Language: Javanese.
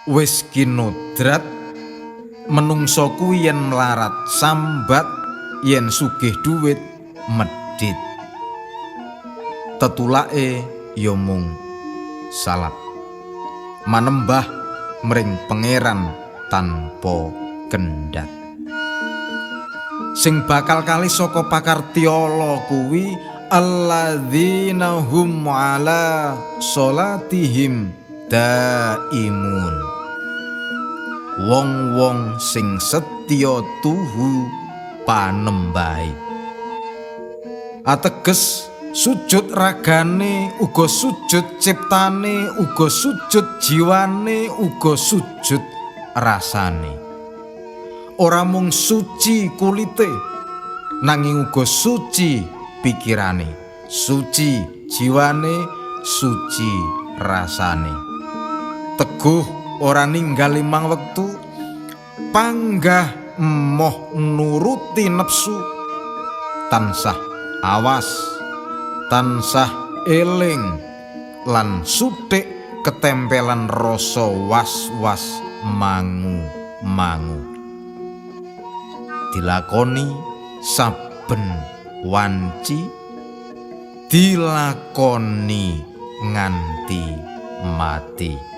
Wis kinodrat menungsa kuwi yen mlarat sambat, yen sugih duwit medhit. Tetulake ya mung salat, manembah mring Pangeran tanpa kendhat. Sing bakal kali saka pakartyala kuwi alladzina hum ala salatihim daimun. Wong-wong sing setya tuhu panembahe. Ateges sujud ragane, uga sujud ciptane, uga sujud jiwane, uga sujud rasane. Ora mung suci kulite, nanging uga suci pikirane, suci jiwane, suci rasane. Teguh ora ninggal limang wektu, panggah emoh nuruti nepsu, tansah awas, tansah eling, lan suthik ketempelan rasa was-was mangu-mangu. Dilakoni saben wanci, dilakoni nganti mati.